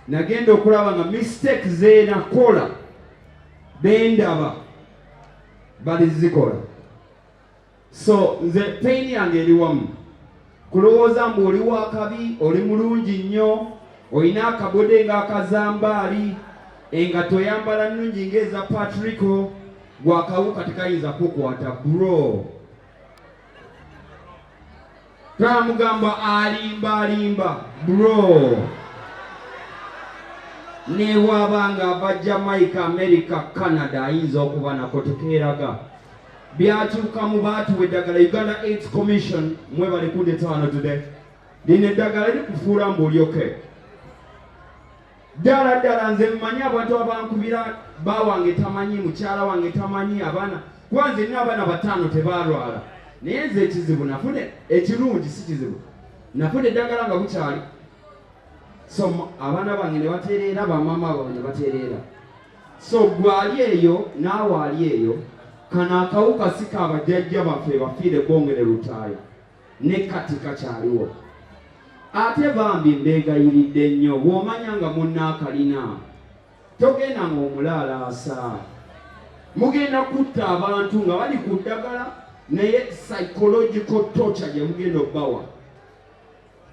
Nagenda okulaba nga mistake zenakola bendaba balizikola. So nze pain yange eri wamu kulowooza mbu oli wakabi, oli mulungi nnyo, olina akabode ng'akazambaali, engatto oyambala nnungi ng'eza Patrico, gwakawuka tekayinza kukwata, bro. Twamugamba alimba alimba, bro. Nebwaba nga ava Jamaica, America, Canada, ayinza okuba nako, tekeeraga. Byakyukamu, baatuwa eddagala. Uganda AIDS Commission, mwebale kundeeta wano today. Lino eddagala likufuula mbu olyoke ddala ddala. Nze mmanyi abantu abankubira, ba wange tamanyi, mukyala wange tamanyi, abaana, kuba nze nina abaana bataano, tebaalwala. Naye nze ekizibu nafuna, ekirungi si kizibu, nafuna eddagala nga bukyali. So abaana bange ne batereera, bamaama baabwe ne batereera. So gwe ali eyo, naawe ali eyo, kano akawuka si ka bajjajja baffe bafiire bongere lutaaya, ne kati kakyaliwo. Ate bambi mbeegayiridde nnyo, bw'omanya nga munnaakalina, togenda ng'omulaalaasa. Mugenda kutta abantu nga bali ku ddagala, naye psychological torture gye mugenda obbawa.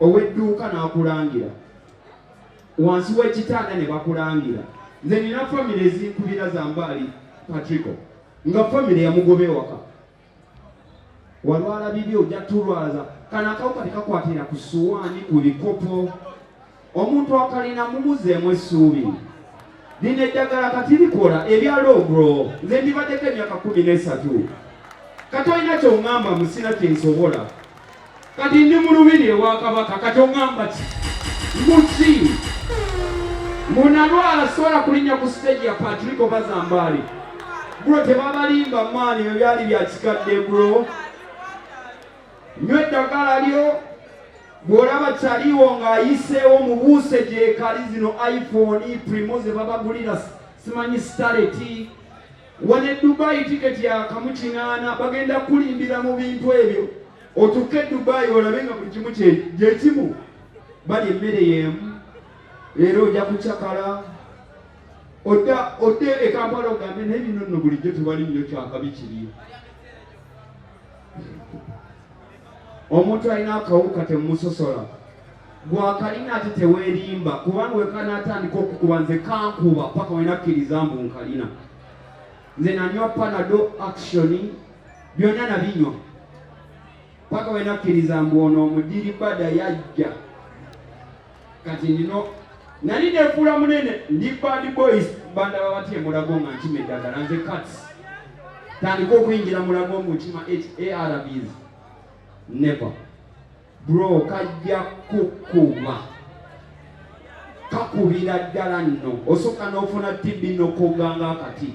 Ow'edduuka n'akulangira wansi w'ekitanda ne bakulangira. Nze nina famire ezinkubira Zambaali Patrico, nga famire yamugoba ewaka, walwala bibi, ojja tulwaza. Kano akawuka tekakwatira ku suwaani, ku bikopo. Omuntu akalina mumuzeemu essuubi. Lino eddagala kati likola ebyalo, bro. Nze ndibaddeko emyaka 13, kati olina kyoŋŋamba musina kyensobola. Kati ndi mu lubiri ewa kabaka, kati oŋŋamba ki? Muki munalwala, sobola kulinnya ku stage ya Patrick oba Zambaali, bro. Tebabalimba maani, ebyo byali bya kikadde, bro. Nywa eddagala lyo. Bw'olaba kyaliwo ng'ayiseewo, mubuuse gyekali zino iPhone Primo ze babagulira, simanyi starlet wano e Dubai, tiketi ya 18, bagenda kulimbira mu bintu ebyo. Otuuke e Dubai olabe nga buli kimu gyekimu, bali emmere y'emu, leero ojja kucakala odda odde e Kampala ogambe, naye bino nno bulijjo tewali nnyo kyakabi kiri. Omuntu alina akawuka temusosola. Gwakalina ate teweerimba, kubanga wekanaatandika okukuba, nze kankuba paka wenakkiriza mbu nkalina. Nze nanywa Panado, Action, byonna nabinywa paka wenakkiriza mbu ono omudiri bada yajja. Kati nino nali nefuula munene, ndi bad boys, bandaba batya emulago nga nkima eddagala? Nze kats tandika okuyingira mulago ngukima ARVs, never, bro. Kajja kukuba, kakubira ddala nno. Osooka n'ofuna TB nokoganga akati.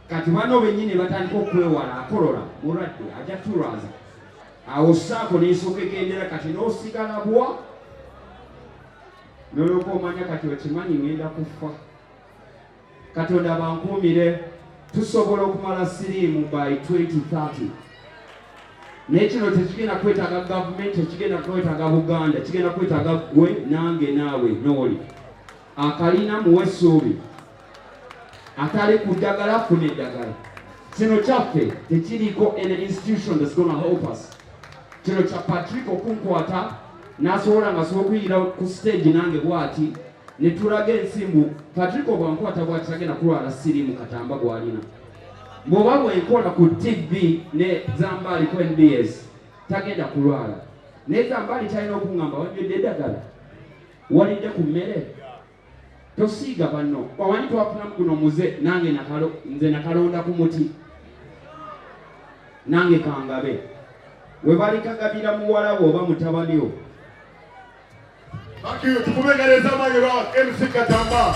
Kati bano bennyini batandika okwewala, akolola mulwadde, ajja tulwaza. Awo saako n'esooka egendera, kati n'osigala bwa nolyoka omanya kati okimanyi ngenda kufa. Katonda bankuumire. Tusobola okumala siriimu by 2030, naye kino tekigenda kwetaaga gavumenti, tekigenda kwetaaga Buganda, kigenda kwetaaga ggwe nange naawe n'oli akalina. Muwe essuubi. Atali ku ddagala, funa eddagala. Kino kyaffe, tekiriiko any institution that's gonna help us. Kino kya Patrick okunkwata n'asobola nga asobola okuyingira ku stage nange bw'ati ne tulaga ensimbu. Patrick obwankwata bw'ati tagenda kulwala siriimu katamba gw'alina. Bw'oba bwenkola ku TV ne Zambaali ku NBS, tagenda kulwala. Naye Zambaali talina okuŋŋamba wanywedde eddagala, walidde ku mmere, tosiiga banno. Omanyi twafunamu guno muze nange nze nakalonda ku muti nange kangabe we balikagabira muwala we oba mutabani wo. Thank you. Tukube engalo ez'amaanyi olwa MC Katamba.